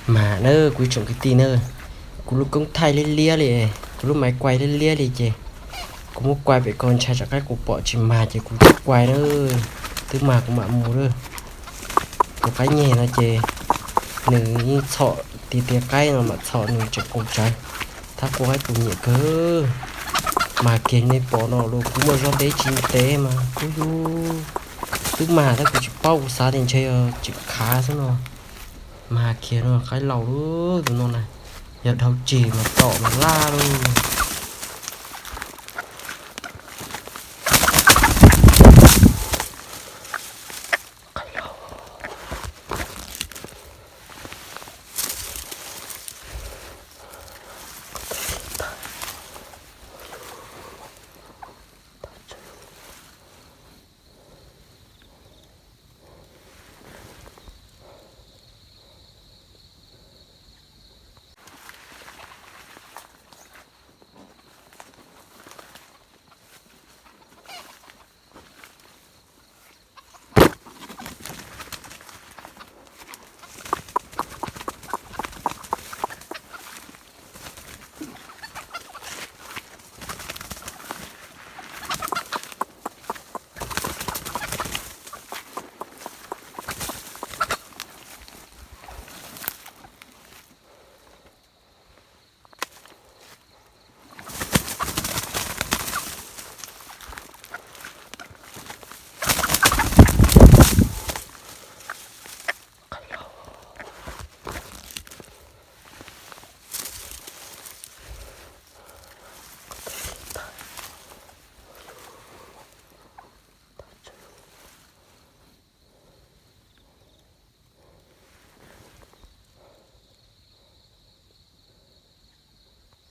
Mas na kuv ib tsoom kwv tij na, kuv lub koob thaij liab liab li, kuv lub maiv kuai liab liab li ces kuv muab kuai pem ko ntshai tsam qaib qus pom tsis mag ces kuv tsis kuai na. Twb mag kuv mam mus lawm. Tus qaib nyeg no ces nws yeej txhom tiag tiag, qaib no mam txhom nws tseem qaug tsawv. Thab qua qaib qus nyiam kawg. Mag kiag nej pom no los kuv muaj zaub deb tsis ntev mas kuv yug twb mag tab kuv tsis paub, kuv xav tias ntshe yog tseem khav xwb no. Mag kiag no qaib laus lub tus no na, yog dhau tseg mas tom mas laj lauj.